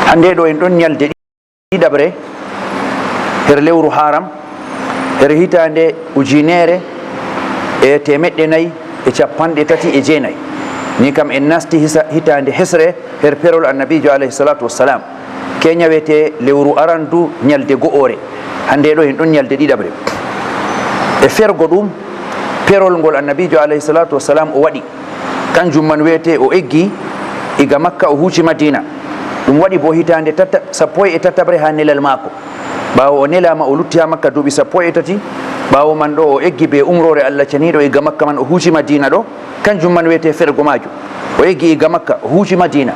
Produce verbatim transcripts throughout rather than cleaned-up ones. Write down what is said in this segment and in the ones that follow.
Hannde ɗo en ɗon ñalde ɗiɗaɓre her lewru Haram, her hitaande ujineere e teemeɗɗe nayi e capanɗe tati e jeenayi. Ni kam en nasti hisa-, hitaande hesre her perol Annabiijo alayhi salaatu wassalam. Keña wiyetee lewru arandu ñalde go'oore. Hannde ɗo en ɗon ñalde ɗiɗaɓre. E fergo ɗum, perol ngol Annabiijo alayhi salaatu wassalam o waɗi, kanjum man wiyetee o eggi iga Makka o huuci Madiina. Ɗum waɗi bo hitaande tata-, sappo e tataɓre haa nelal maako. Ɓaawo o nelaama o lutti haa Makka duuɓi sappo e tati. Ɓaawo man ɗo o eggi bee umroore Allah ceniiɗo iga Makka man o huuci Madiina ɗo. Kanjum man wiyetee fergo maajum. O eggi iga Makka o huuci Madiina.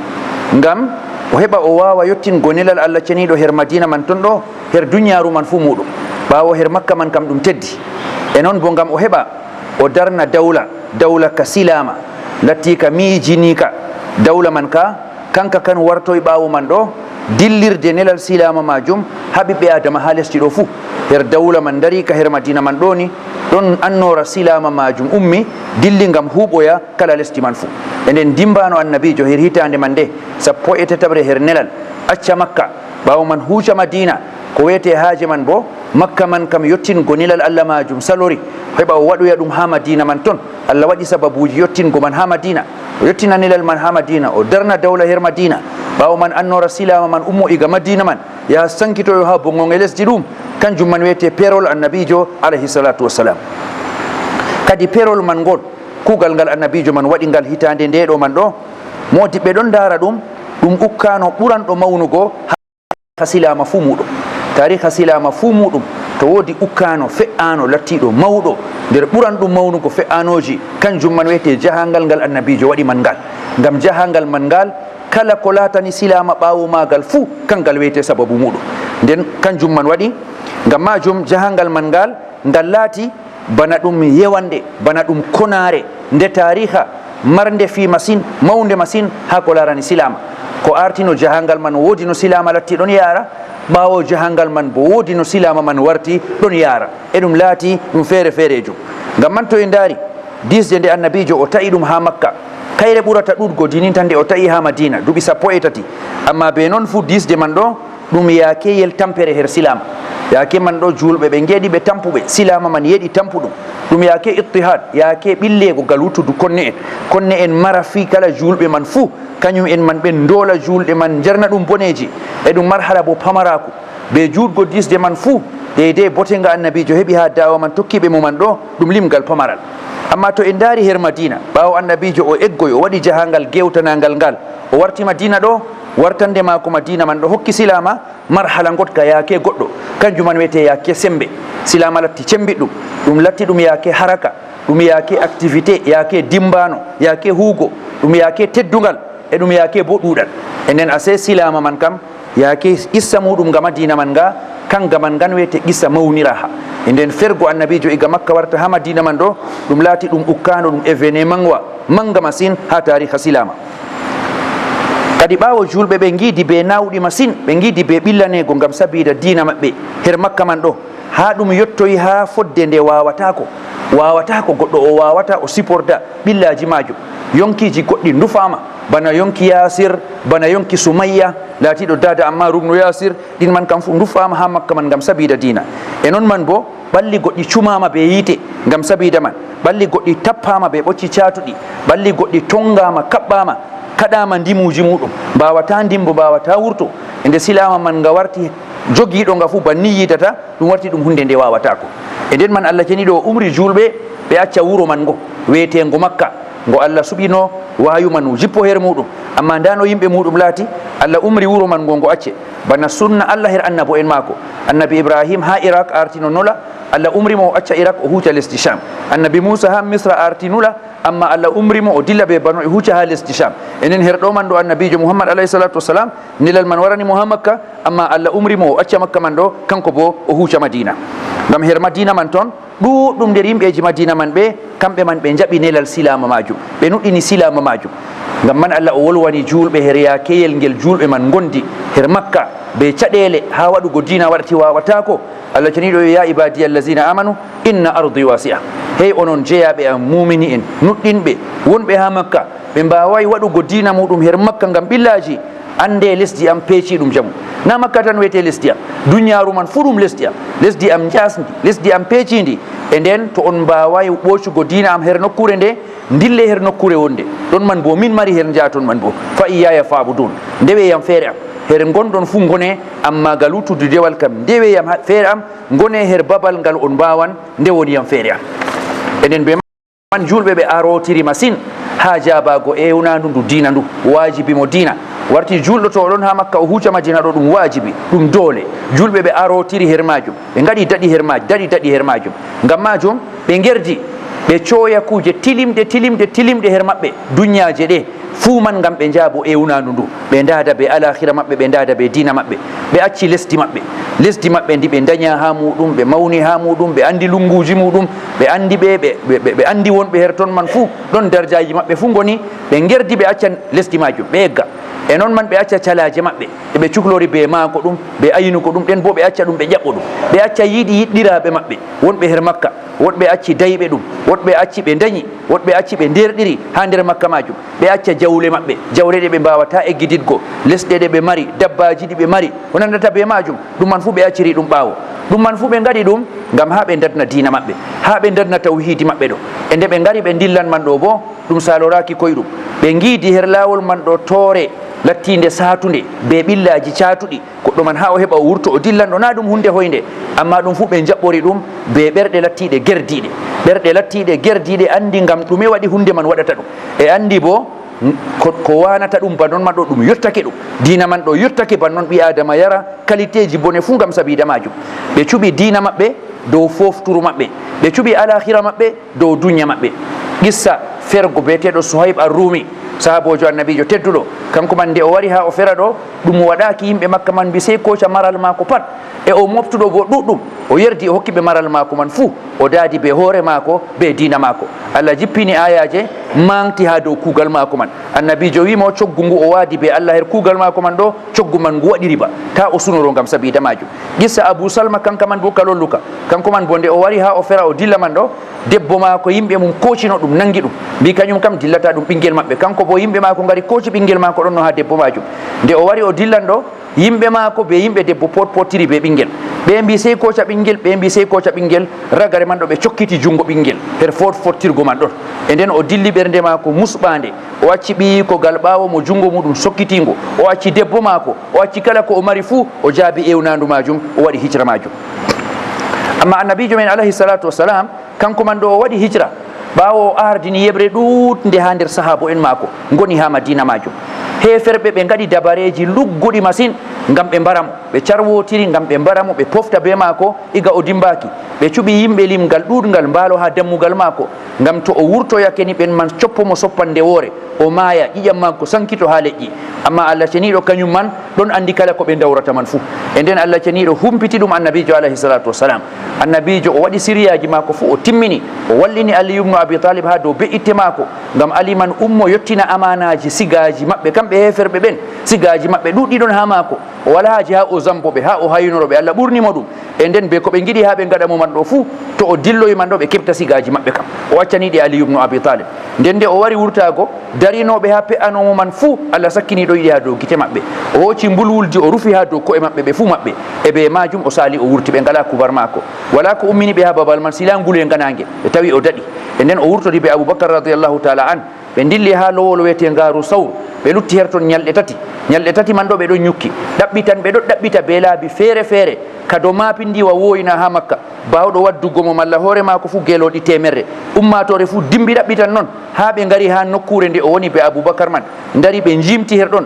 Ngam o heɓa o waawa yottingo nelal Allah ceniiɗo her Madiina man ton ɗo, her duniyaaru man fuu muuɗum. Ɓaawo her Makka man kam ɗum teddi. E non bo ngam o heɓa o darna dawla, dawla ka silaama, latti ka miijiniika. Dawla man ka, kanka kan wartoy ɓaawo man ɗo, dillirde nelal silaama maajum haa ɓiɓɓe Aadama haa lesdi ɗo fuu. Her dawla man ndari ka her Madiina man ɗo ni, ɗon annoora silaama maajum ummi, dilli ngam huuɓoya kala lesdi man fuu. E nden dimbaano Annabiijo her hitaande man nde, sappo e tataɓre her nelal, acca Makka, ɓaawo man huuca Madiina, ko wiyetee haaje man bo, Makka man kam yottingo nelal Allah maajum salori, heɓa o waɗoya ɗum haa Madiina man ton. Allah waɗi sababuuji yottingo man haa Madiina. O yottina nelal man haa Madiina, o darna dawla her Madiina. Ɓaawo man annoora silaama man ummo iga Madiina man, yaha sankitoyo haa bongonge lesdi ɗum. Kanjum man wiyetee perol Annabiijo alayhi salaatu wassalam. Kadi perol man ngol, kuugal ngal Annabiijo man waɗi ngal hitaande nde ɗo man ɗo, moodiɓɓe ɗon ndaara ɗum, ɗum ukkaano ɓuranɗo mawnugo taariha silaama fuu muuɗum. Taariha silaama fuu muuɗum, to woodi ukkaano, fe'aano, lattiiɗo mawɗo, nder ɓuranɗum mawnugo fe'aanooji, kanjum man wiyetee jahaangal ngal Annabiijo waɗi man ngal. Ngam jahaangal man ngal, kala ko laatani silaama ɓaawo maagal fuu, kangal wiyetee sababu muuɗum. Nden kanjum man waɗi, ngam maajum jahaangal man ngal, ngal laati bana ɗum yewannde, bana ɗum konaare nde taariha marnde fii masin, mawnde masin haa ko laarani silaama. Ko aartino jahaangal man woodi no silaama latti ɗon yaara, ɓaawo jahaangal man bo woodi no silaama man warti ɗon yaara. E ɗum laati ɗum feere-feereejum. Ngam man to en ndaari, diisde nde Annabiijo o ta'i ɗum haa Makka, kayre ɓurata ɗuuɗgo diininta nde o ta'i haa Madiina, duuɓi sappo e tati. Ammaa bee non fuu diisde man ɗo, ɗum yaakeyel tampere her silaama. Yaake man ɗo juulɓe ɓe ngeeɗi ɓe tampuɓe, silaama man yeeɗi tampuɗum. Ɗum yaake ittihaad, yaake ɓilleego gal wuttudu konne'en. Konne'en mara fii kala juulɓe man fuu, kanyum'en man ɓen ndoola juulɗe man njarna ɗum boneeji. E ɗum marhala bo pamaraaku. Bee juutgo diisde man fuu, deydey bote nga Annabiijo heɓi haa daawa man tokkiiɓe mo man ɗo, ɗum limgal pamaral. Ammaa to en ndaari her Madiina, ɓaawo Annabiijo o eggoy, o waɗi jahaangal geewtanaangal ngal, o warti Madiina ɗo, wartande maako Madiina man ɗo hokki silaama marhala ngoɗka yaake goɗɗo, kanjum man wiyetee yaake semmbe. Silaama latti cemmbiɗɗum, ɗum latti ɗum yaake haraka, ɗum yaake activité, yaake dimbaano, yaake huugo, ɗum yaake teddungal, e ɗum yaake bo ɗuuɗal. E nden asee silaama man kam, yaake qissa muuɗum nga Madiina man nga, kan nga man ngan wiyetee qissa mawniraaha. E nden fergo Annabiijo iga Makka warta haa Madiina man ɗo, ɗum laati ɗum ukkaano, ɗum événement wa mannga masin haa taariha silaama. Kadi ɓaawo juulɓe ɓe ngiidi bee naawɗi masin, ɓe ngiidi bee ɓillaneego ngam sabiida diina maɓɓe her Makka man ɗo, haa ɗum yottoyi haa fodde nde waawataako. Waawataako, goɗɗo o waawataa o supporta ɓillaaji maajum. Yonkiiji goɗɗi ndufaama, bana yonki Yaasir, bana yonki Sumayya, laatiiɗo daada Ammaaru ibnu Yaasir, ɗin man kam fuu ndufaama haa Makka man ngam sabiida diina. E non man boo, ɓalli goɗɗi cumaama bee yiite ngam sabiida man. Ɓalli goɗɗi tappaama bee ɓocci caatuɗi. Ɓalli goɗɗi toŋgaama, kaɓɓaama, kaɗaama ndimuuji muuɗum. Mbaawataa ndimbo, mbaawataa wurto. E nde silaama man nga warti jogiiɗo nga fuu banni yiidata, ɗum warti ɗum huunde nde waawataako. E nden man Allah ceniiɗo o umri juulɓe ɓe acca wuro man ngo, wi'eteengo Makka, ngo Allah suɓino wahayu man jippo her muuɗum. Ammaa ndaa no yimɓe muuɗum laati, Allah umri wuro man ngo, ngo acce. Bana sunna Allah her annabo'en maako. Annabi Ibrahim haa Irak arti no nula, Allah umri mo o acca Irak o huuca lesdi Sham. Annabi Muusa haa Misra arti nula, ammaa Allah umri mo o dilla bee bano e huuca haa lesdi Sham. Enen her ɗo man ɗo Annabiijo Muhammad alayhi salaatu wassalam, nelal man warani mo haa Makka, ammaa Allah umri mo o acca Makka man ɗo, kanko boo o huuca Madiina. Ngam her Madiina man ton, ɗuuɗɗum nder yimɓeeji Madiina man ɓe, kamɓe man ɓe njaɓi nelal silaama maajum, ɓe nuɗɗini silaama maajum. Ngam man Allah o wolwani juulɓe her yaakeyel ngel juulɓe man ngondi her Makka bee caɗeele haa waɗugo diina warti waawataako. Allah ceniiɗo wi'i, "Ya ibaadiya allazina aamanu, inna ardi waasi'a." Hey onon jeyaaɓe am muumini'en, nuɗɗinɓe, wonɓe haa Makka, ɓe mbaawaay waɗugo diina muuɗum her Makka ngam ɓillaaji, Anndee lesdi am peeciiɗum jamu. Na Makka tan wiyetee lesdi am. Duñaaru man fuu ɗum lesdi am. Lesdi am njaasndi, lesdi am peeciindi. E ndeen to on mbaaway ɓoocugo diina am her nokkuure nde, ndillee her nokkuure wonnde ɗon man boo, min mari her njaaton man boo. Fa iyyaya fa'budun. Ndewee yam feere am. Her ngonɗon fuu ngonee, ammaa ngal wuttudu dewal kam, ndewee yam ha-, feere am, ngonee her babal ngal on mbaawan, ndewon yam feere am. E ndeen bee man juulɓe ɓe arootiri masin haa jaabaago ewnaandu ndu diina ndu, waajibi mo diina. Warti juulɗo to o ɗon haa Makka o huuca Madiina ɗo ɗum waajibi, ɗum doole. Juulɓe ɓe arootiri her maajum, ɓe ngaɗi daɗi her maaj-, daɗi daɗi her maajum. Ngam maajum ɓe ngerdi, ɓe cooya kuuje tilimɗe, tilimɗe, tilimɗe her maɓɓe, dunyaaje ɗe fuu man ngam ɓe njaabo ewnaandu ndu, ɓe ndaada bee alaahira maɓɓe, ɓe ndaada bee diina maɓɓe. Ɓe acci lesdi maɓɓe, lesdi maɓɓe ndi ɓe ndanya haa muuɗum, ɓe mawni haa muuɗum, ɓe anndi lunnguuji muuɗum, ɓe anndi ɓe, ɓe, ɓe, ɓe, ɓe anndi wonɓe her ton man fuu, ɗon darjaaji maɓɓe fuu ngoni, ɓe ngerdi, ɓe acca lesdi maajum, ɓe egga. E non man ɓe acca calaaje maɓɓe, ɗe ɓe cuklori bee maako ɗum, bee aynugo ɗum, ɗen boo ɓe acca ɗum, ɓe ƴaɓɓo ɗum. Ɓe acca yiɗi yiɗɗiraaɓe maɓɓe wonɓe her Makka, woɗɓe acci dayɓe ɗum, woɗɓe acci ɓe ndanyi, woɗɓe acci ɓe ndeerɗiri haa nder Makka maajum. Ɓe acca jawle maɓɓe, jawle ɗe ɓe mbaawataa eggiditgo, lesɗe ɗe ɓe mari, dabbaaji ɗi ɓe mari, ko nanndata bee maajum, ɗum man fuu ɓe acciri ɗum ɓaawo. Ɗum man fuu ɓe ngaɗi ɗum ngam haa ɓe ndarna diina maɓɓe, haa ɓe ndarna tawhiidi maɓɓe ɗo. E nde ɓe ngari ɓe ndillan man ɗo boo, ɗum saaloraaki koyɗum. Ɓe ngiidi her laawol man ɗo toore lattiinde saatunde bee ɓillaaji caatuɗi, goɗɗo man haa o heɓa o wurto o dillan ɗo, naa ɗum huunde hoynde, ammaa ɗum fuu ɓe njaɓɓori ɗum bee ɓerɗe lattiiɗe gerdiiɗe. Ɓerɗe lattiiɗe gerdiiɗe anndi ngam ɗume waɗi huunde man waɗata ɗum. E anndi boo ko, ko waanata ɗum ba non man ɗo ɗum yottake ɗum. Diina man ɗo yottake ba non ɓii-aadama yara kaliteeji bone fuu ngam sabiida maajum. Ɓe cuɓi diina maɓɓe dow foofturu maɓɓe. Ɓe cuɓi alaahira maɓɓe dow dunya maɓɓe. Qissa fergo biyeteeɗo Suhayb Ar-Rumi, sahaaboojo Annabiijo tedduɗo, kanko man nde o wari haa o fera ɗo, ɗum waɗaaki yimɓe Makka man mbi sey kooca maral maako pat, e o mooɓtuɗo boo ɗuuɗɗum. O yerdi, o hokki ɓe maral maako man fuu, o daadi bee hoore maako, bee diina maako. Allah jippini aayaaje maŋgti haa dow kuugal maako man. Annabiijo wi'i mo coggu ngu o waadi bee Allah her kuugal maako man ɗo, coggu man ngu waɗi riba. Taa o sunoro ngam sabiida maajum. Qissa Abu Salma kanka man boo ka lolluka. Kanko man boo nde o wari haa o fera o dilla man ɗo, debbo maako, yimɓe mum koocino ɗum, naŋgi ɗum, mbi kanyum kam dillataa ɗum ɓinngel maɓɓe. Kanko boo yimɓe maako ngari kooci ɓinngel maako ɗonno haa debbo maajum. Nde o wari o dillan ɗo, yimɓe maako bee yimɓe debbo potpottiri bee ɓinngel. Ɓee mbi sey kooca ɓinngel, ɓee mbi sey kooca ɓinngel. Ragare man ɗo ɓe cokkiti junngo ɓinngel her fotfottirgo man ɗon. E nden o dilli ɓernde maako musɓaande. O acci ɓiyiiko gal ɓaawo mo junngo muuɗum sokkitiingo. O acci debbo maako. O acci kala ko o mari fuu. O jaabi ewnaandu maajum. O waɗi hijra maajum. Ammaa Annabiijo men alayhi salaatu wassalam, kanko man ɗo o waɗi hijra ɓaawo o aardini yeɓre ɗuuɗnde haa nder sahaabo'en maako ngoni haa Madiina maajum. Heeferɓe ɓe ngaɗi dabareeji lugguɗi masin ngam ɓe mbara mo. Ɓe carwootiri ngam ɓe mbara mo, ɓe pofta bee maako iga o dimmbaaki. Ɓe cuɓi yimɓe limgal ɗuuɗngal mbaalo haa dammugal maako, ngam to o wurtoyake ni ɓen man coppo mo soppanɗe woore, o maaya, ƴiƴam maako sankito haa leƴƴi. Ammaa Allah Ceniiɗo kanyum man ɗon anndi kala ko ɓe ndawrata man fuu. E nden Allah Ceniiɗo humpiti ɗum Annabiijo alayhi salaatu wassalam. Annabiijo o waɗi siriyaaji maako fuu, o timmini, o wallini Ali ibnu Abi Talib haa dow be'itte maako, ngam Ali man ummo yottina amaanaaji sigaaji maɓɓe, kamɓe heeferɓe ɓen, sigaaji maɓɓe ɗuuɗɗi ɗon haa maako. O walaa haaje haa o zambo ɓe, haa o haynoro ɓe, Allah ɓurni mo ɗum. E nden bee ko ɓe ngiɗi haa ɓe ngaɗa mo man ɗo fuu, to o dilloyi man ɗo ɓe keɓta sigaaji maɓɓe kam. O accani ɗi Ali ibnu Abi Talib. Nden nde o wari wurtaago, darinooɓe haa pe'anoo mo man fuu, Allah sakkini ɗoyɗi haa dow gite maɓɓe. O hooci mbulwuldi o rufi haa dow ko'e maɓɓe ɓe fuu maɓɓe. E bee maajum o saali o wurti, ɓe ngalaa kubar maako. Walaa ko ummini ɓe haa babal man sila ngule nganaange. Ɓe tawi o daɗi. E nden o wurtori bee Abu Bakar radiyallahu ta'ala an. Ɓe ndilli haa lowol wiyetee Ngaaru Sawr. Ɓe lutti her ton nyalɗe tati. Nyalɗe tati man ɗo ɓe ɗon nyukki. Ɗaɓɓitan ɓe ɗon ɗaɓɓita bee laabi feere-feere. Kado maapindiwa wooyna haa Makka. Baawɗo waddugo mo malla hoore maako fuu geelooɗi teemerre. Ummaatoore fuu dimbi ɗaɓɓitan non haa ɓe ngari haa nokkuure nde o woni bee Abu Bakar man. Ndari ɓe njiimti her ɗon.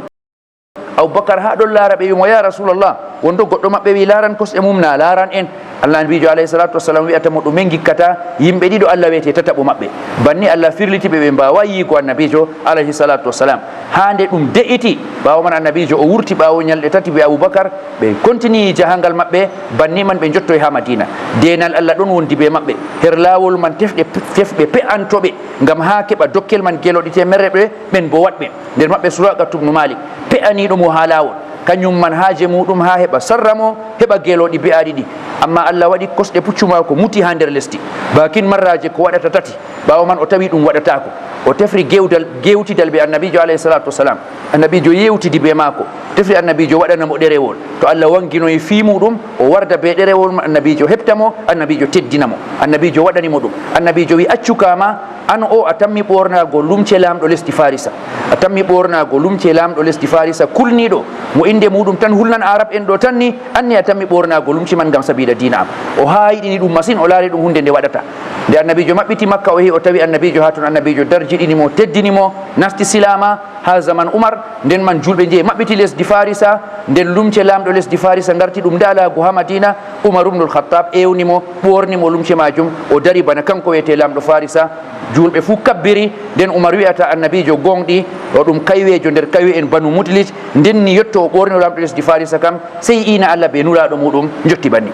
Abu Bakar haa ɗon laara ɓe, wi'i mo, "Ya Rasulallah, wonto goɗɗo maɓɓe wi'i laaran kosɗe mum, na laaran en." Allah Annabiijo alayhi salaatu wassalam wi'ata mo, "Ɗume ngikkata yimɓe ɗiɗo Allah wiyetee tataɓo maɓɓe?" Banni Allah firliti ɓe, ɓe mbaawaay yi'ugo Annabiijo alayhi salaatu wassalam. Haa nde ɗum de'iti, ɓaawo man Annabiijo o wurti ɓaawo nyalɗe tati bee Abu Bakar, ɓe kontiniyi jahaangal maɓɓe, banni man ɓe njottoyi haa Madiina. Deenal Allah ɗon wondi bee maɓɓe. Her laawol man tefɓe, tefɓe pe'anto ɓe, ngam haa keɓa dokkel man geelooɗi teemerre ɓe, ɓen boo waɗɓe. Nder maɓɓe Suraqatu bnu Malik, pe'aniiɗo mo haa laawol. Kanyum man haaje muuɗum haa heɓa sarra mo, heɓa geelooɗi be'aaɗi ɗi. Ammaa Allah waɗi kosɗe puccu maako muti haa nder lesdi. Baakin marraaje ko waɗata tati. Ɓaawo man o tawi ɗum waɗataako. O tefri gewdal, gewtidal be Annabiijo alayhi salaatu wassalam. Annabiijo yewtidi be maako, tefri Annabiijo waɗana mo ɗerewol. To Allah wanginoyi fii muuɗum, o warda be ɗerewol mum, Annabiijo heɓta mo, Annabiijo teddina mo. Annabiijo waɗani mo ɗum. Annabiijo wi, "Accu kaama, an o a tammi ɓoornaago lumce laamɗo lesdi Farisa. A tammi ɓoornaago lumce laamɗo lesdi Farisa kulniiɗo, mo innde muuɗum tan hulnan Arab en ɗo tan ni, an ni a tammi ɓoornaago lumce man ngam sabiila diina am." O haayiɗini ɗum masin, o laari ɗum huunde nde waɗata. Nde Annabiijo maɓɓiti Makka, o yehi, o tawi Annabiijo haa ton, Annabiijo darjiɗini mo, teddini mo, nasti silaama haa zaman Umar. Nden man juulɓe njehi maɓɓiti lesdi Farisa, nden lumce laamɗo lesdi Farisa ngarti ɗum ndaalaagu haa Madiina. Umar ibnul Khattab ewni mo, ɓoorni mo lumce maajum, o dari bana kanko wiyetee laamɗo Farisa. Juulɓe fuu kabbiri, nden Umar wi'ata Annabiijo gooŋɗi, o ɗum kayweejo nder kaywe en Banu Mudlij, nden ni yotto o ɓoorni o laamɗo lesdi Farisa kam, sey iina Allah be Nulaaɗo muuɗum njotti banni.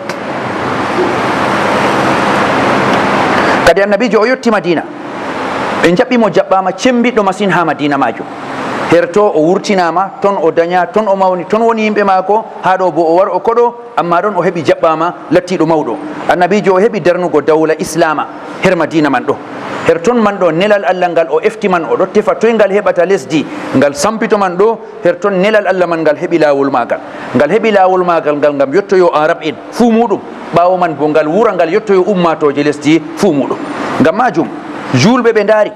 Kadi Annabiijo o yotti Madiina, ɓe njaɓɓi mo jaɓɓaama cemmbiɗɗo masin haa Madiina maajum. Her to o wurtinaama, ton o danya, ton o mawni, ton woni yimɓe maako, haa ɗo boo o war o koɗo, ammaa ɗon o heɓi jaɓɓaama lattiiɗo mawɗo. Annabiijo o heɓi darnugo dawla Islaama her Madiina man ɗo. Her ton man ɗo nelal Allah ngal o efti man, o ɗo tefa toy ngal heɓata lesdi, ngal sampito man ɗo, her ton nelal Allah man ngal heɓi laawol maagal. Ngal heɓi laawol maagal ngal ngam yottoyo Arab en fuu muuɗum. Ɓaawo man boo ngal wura ngal yottoyo ummaatooje lesdi fuu muuɗum. Ngam maajum, juulɓe ɓe ndaari,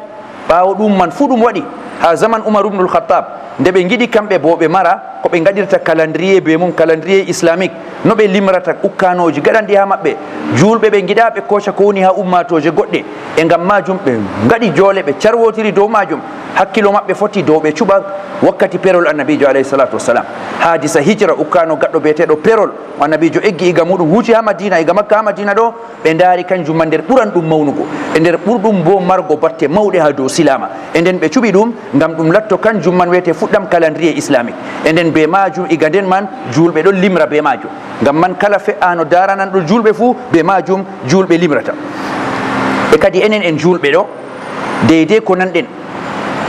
ɓaawo ɗum man fuu ɗum waɗi, haa zaman Umar ibnul Khattab, nde ɓe ngiɗi kamɓe boo ɓe mara ko ɓe ngaɗirta calendrier bee mum, calendrier islamique, no ɓe limrata ukkaanooji gaɗanɗi haa maɓɓe. Juulɓe ɓe ngiɗaa ɓe kooca ko woni haa ummaatooje goɗɗe. E ngam maajum ɓe ngaɗi joole, ɓe carwootiri dow maajum. Hakkilo maɓɓe foti dow ɓe cuɓa wakkati perol Annabiijo alayhi salaatu wassalam. Haadisa hijra, ukkaano gaɗɗo bi'eteeɗo perol, mo Annabiijo eggi iga muuɗum, huuci haa Madiina, iga Makka haa Madiina ɗo, ɓe ndaari kanjum man nder ɓuran ɗum mawnugo, e nder ɓurɗum boo margo batte mawɗe haa dow silaama. E nden ɓe cuɓi ɗum ngam ɗum latto kanjum man wiyetee fuɗɗam calendrier islamique. E nden bee maajum, iga nden man, juulɓe ɗon limra bee maajum. Ngam man, kala fe'aano daarananɗo juulɓe fuu, bee maajum juulɓe limrata. E kadi enen en juulɓe ɗo, deydey ko nanɗen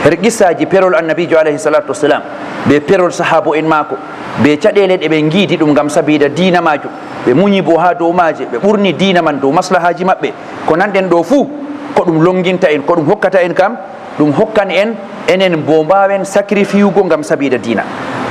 her qissaaji perol Annabiijo alayhi salaatu wassalam, bee perol sahaabo'en maako, bee caɗeele ɗe ɓe ngiidi ɗum ngam sabiila diina maajum, ɓe munyi boo haa dow maaje, ɓe ɓurni diina man dow maslahaaji maɓɓe. Ko nanɗen ɗo fuu, ko ɗum lonnginta en, ko ɗum hokkata en kam, ɗum hokkan en, enen boo mbaawen sacrifiugo ngam sabiila diina.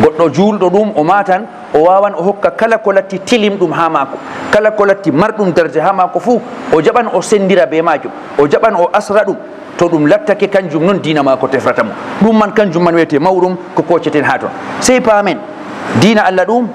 Goɗɗo juulɗo ɗum, o maatan, o waawan o hokka kala ko latti tilimɗum haa maako, kala ko latti marɗum darja haa maako fuu, o jaɓan o senndira bee maajum, o jaɓan o asra ɗum, to ɗum lattake kanjum non diina maako tefrata mo. Ɗum man kanjum man wiyetee mawɗum ko kooceten haa ton. Sey paamen, diina Allah ɗum,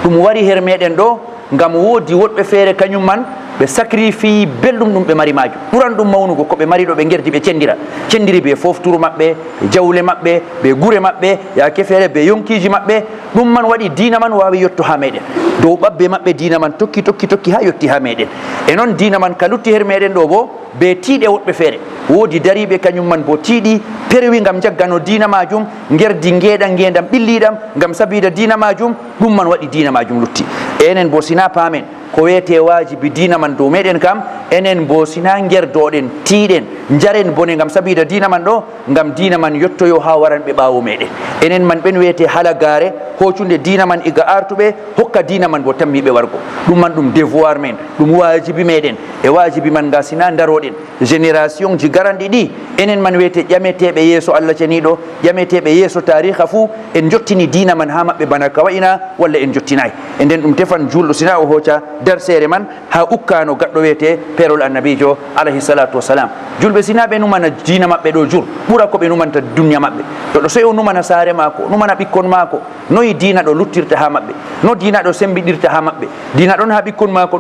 ɗum wari her meeɗen ɗo, ngam woodi woɗɓe feere kanjum man, ɓe sacrifii belɗum ɗum ɓe mari maajum. Ɓuran ɗum mawnugo ko ɓe mari ɗo, ɓe ngerdi, ɓe cenndira. Cenndiri bee foofturu maɓɓe, bee jawle maɓɓe, bee gure maɓɓe, yaake feere bee yonkiiji maɓɓe. Ɗum man waɗi diina man waawi yotto haa meeɗen. Dow ɓabbe maɓɓe diina man tokki, tokki, tokki haa yotti haa meeɗen. E non diina man ka lutti her meeɗen ɗo boo, bee tiiɗe woɗɓe feere. Woodi dariiɓe kanjum man boo tiiɗi, perwi ngam njaggano diina maajum, ngerdi ngeeɗa ngeendam ɓilliiɗam ngam sabiila diina maajum, ɗum man waɗi diina maajum lutti. Enen boo, si naa paamen ko wiyetee waajibi diina man dow meeɗen kam, enen boo, si naa ngerdooɗen, tiiɗen, njaren bone ngam sabiila diina man ɗo, ngam diina man yottoyo haa waranɓe ɓaawo meeɗen. Enen man ɓen wiyetee halagaare, hoocunde diina man iga aartuɓe, hokka diina man boo tammiiɓe wargo. Ɗum man ɗum devoir men, ɗum waajibi meeɗen. E waajibi man nga, si naa ndarooɗen, générationji garanɗi ɗi, enen man wiyetee ƴameteeɓe yeeso Allah ceniiɗo, ƴameteeɓe yeeso taariika fuu, en njottini diina man haa maɓɓe bana ka wa'ina, walla en njottinaay. E nden ɗum tefan juulɗo, si naa o hooca darseere man haa ukkaano gaɗɗo wiyetee perol Annabiijo alayhi salaatu wassalam. Juulɓe, si naa ɓe numana diina maɓɓe ɗo jur, ɓura ko ɓe numanta duniya maɓɓe. To ɗo sey o numana saare maako, numana ɓikkon maako, noy diina ɗo luttirta haa maɓɓe, no diina ɗo sembiɗirta haa maɓɓe, diina ɗon haa ɓikkon maako,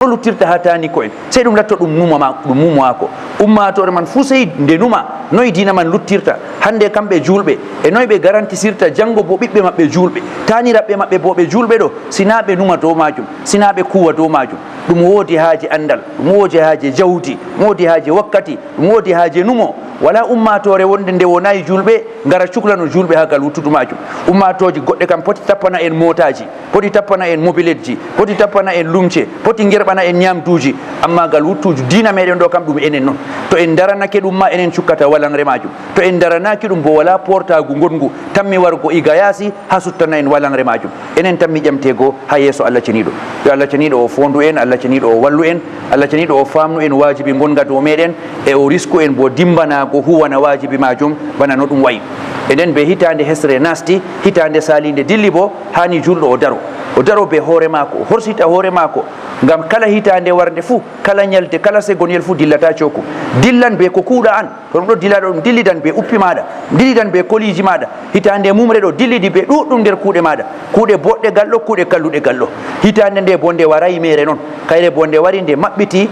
no luttirta haa taaniko'en, sey ɗum latto ɗum numa ma-, ɗum numo maako. Ummaatoore man fuu sey nde numa noy diina man luttirta. Hannde kamɓe juulɓe, e noy ɓe garantisirta janngo boo ɓiɓɓe maɓɓe juulɓe, taaniraɓɓe maɓɓe boo ɓe juulɓe ɗo, si naa ɓe numa dow maajum, si naa ɓe kuuwa dow maajum. Ɗum woodi haaje anndal, ɗum woodi haaje jawdi, ɗum woodi haaje wakkati, ɗum woodi haaje numo. Walaa ummaatoore wonde nde wonaay juulɓe, ngara cuklano juulɓe haa ngal wuttudu maajum. Ummaatooje goɗɗe kam poti tappana en mootaaji, poti tappana en mobiletji, poti tappana en lumce, poti ngerɓana en nyaamduuji. Ammaa ngal wuttudu diina meeɗen ɗo kam, ɗum enen non. To en ndaranake ɗum ma, enen cukkata walanre maajum. To en ndaranaaki ɗum boo, walaa poortaagu ngongu tammi wargo iga yaasi haa suttana en walanre maajum. Enen tammi ƴamteego haa yeeso Allah ceniiɗo. Yo Allah ceniiɗo o foondu en, Allah ceniiɗo o wallu en, Allah ceniiɗo o faamnu en waajibi ngonga dow meeɗen, e o risku en boo dimbanaago Ko huwana waajibi maajum, bana no ɗum wayi. E nden be hitaande hesre naasti, hitaande saaliinde dilli bo, haani juulɗo o daro. O daro be hoore maako, o horsita hoore maako. Ngam kala hitaande warnde fuu, kala nyalde, kala segonyel fuu dillata cooku. Dillan be ko kuuɗa an. To ɗum ɗo dilla ɗo, ɗum dillidan be uppi maaɗa, dillidan be koliiji maaɗa. Hitaande mumre ɗo dillidi be ɗuuɗɗum nder kuuɗe maaɗa. Kuuɗe boɗɗe gal ɗo, kuuɗe kalluɗe gal ɗo. Hitaande nde bo nde waraay meere non. Kayre bo nde wari nde maɓɓiti,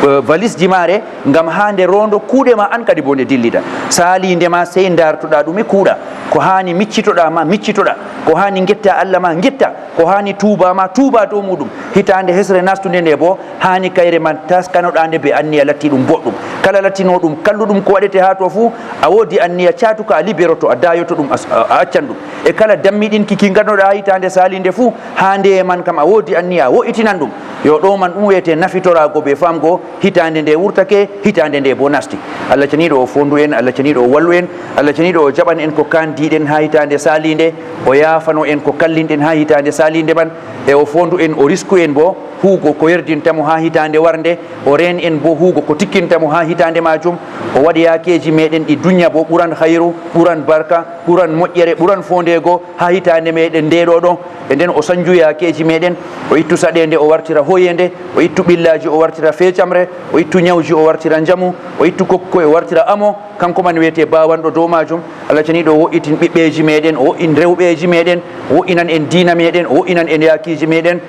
eh, valisji maare, ngam haa nde roondo kuuɗe ma an kadi bo nde dillida. Saaliinde ma sey ndartoɗa ɗum e kuuɗa. Ko haani miccitoɗa ma miccitoɗa. Ko haani ngetta Allah ma ngetta. Ko haani tuuba ma tuuba dow muɗum. Hitaande hesre nastunde nde bo, haani kayre man taskanoɗa nde be anniya latti ɗum boɗɗum. Kala lattino ɗum kalluɗum ko waɗete haa to fuu, a woodi anniya caatuka a liberoto, a dayoto ɗum, a, a accan ɗum. E kala dammiɗinki ki ngannoɗa haa hitaande saaliinde fuu, haa ndeye man kam a woodi anniya a wo'itinan ɗum. Yo ɗo man ɗum wiyete nafitoraago be famgo, hitaande nde wurtake, hitaande nde bo nasti. Allah ceniiɗo o fondu en, Allah ceniiɗo o wallu en, Allah ceniiɗo o jaɓan en ko kandiɗen haa hitaande saaliinde, o yaafano en ko kallinɗen haa hitaande saaliinde man, e o fondu en, o risku en bo huugo ko yerdinta mo haa hitaande warnde, o reen en bo huugo ko tikkinta mo haa hitaande maajum, o waɗi yaakeeji meɗen ɗi dunya bo ɓuran hayru, ɓuran barka, ɓuran moƴƴere, ɓuran fondeego haa hitaande meɗen nde ɗo ɗo. E nden o sanju yaakeeji meɗen, o ittu saɗeende o wartira hoyeende, o ittu ɓillaaji o wartira feecamre, o ittu nyawji o wartira njamu, o ittu kokkoy o wartira amo, kanko man wiyete bawanɗo dow maajum. Allah ceniiɗo o wo'itin ɓiɓɓeeji meɗen, o wo'in rewɓeeji meɗen, o wo'inan en diina meɗen, o wo'inan en yaakiiji meɗen.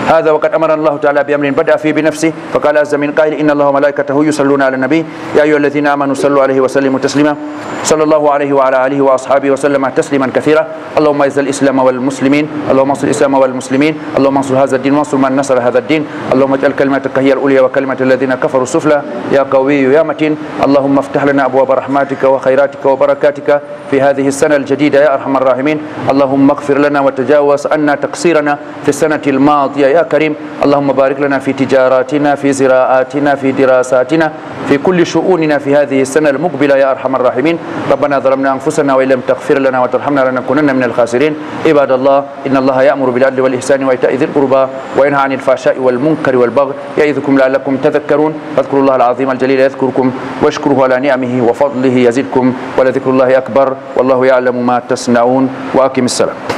هذا وقد أمرنا الله تعالى بأمر بدأ فيه بنفسه، فقال عز من قائل: إن الله وملائكته يصلون على النبي، يا أيها الذين آمنوا صلوا عليه وسلموا تسليما. صلى الله عليه وعلى آله وأصحابه وسلم تسليما كثيرا. اللهم أعز الإسلام والمسلمين، اللهم انصر الإسلام والمسلمين، اللهم انصر هذا الدين وانصر من نصر هذا الدين. اللهم اجعل كلمتك هي العليا وكلمة الذين كفروا السفلى، يا قوي يا متين. اللهم افتح لنا أبواب رحمتك وخيراتك وبركاتك في هذه السنة الجديدة يا أرحم الراحمين. اللهم اغفر لنا وتجاوز عنا تقصيرنا في السنة الماضية يا كريم. اللهم بارك لنا في تجاراتنا، في زراعاتنا، في دراساتنا، في كل شؤوننا في هذه السنة المقبلة يا أرحم الراحمين. ربنا ظلمنا أنفسنا وإن لم تغفر لنا وترحمنا لنكونن من الخاسرين. عباد الله، إن الله يأمر بالعدل والإحسان وإيتاء ذي القربى وينهى عن الفحشاء والمنكر والبغي يعظكم لعلكم تذكرون. فاذكروا الله العظيم الجليل يذكركم واشكروه على نعمه وفضله يزدكم ولذكر الله أكبر. والله يعلم ما تصنعون. وأقم الصلاة.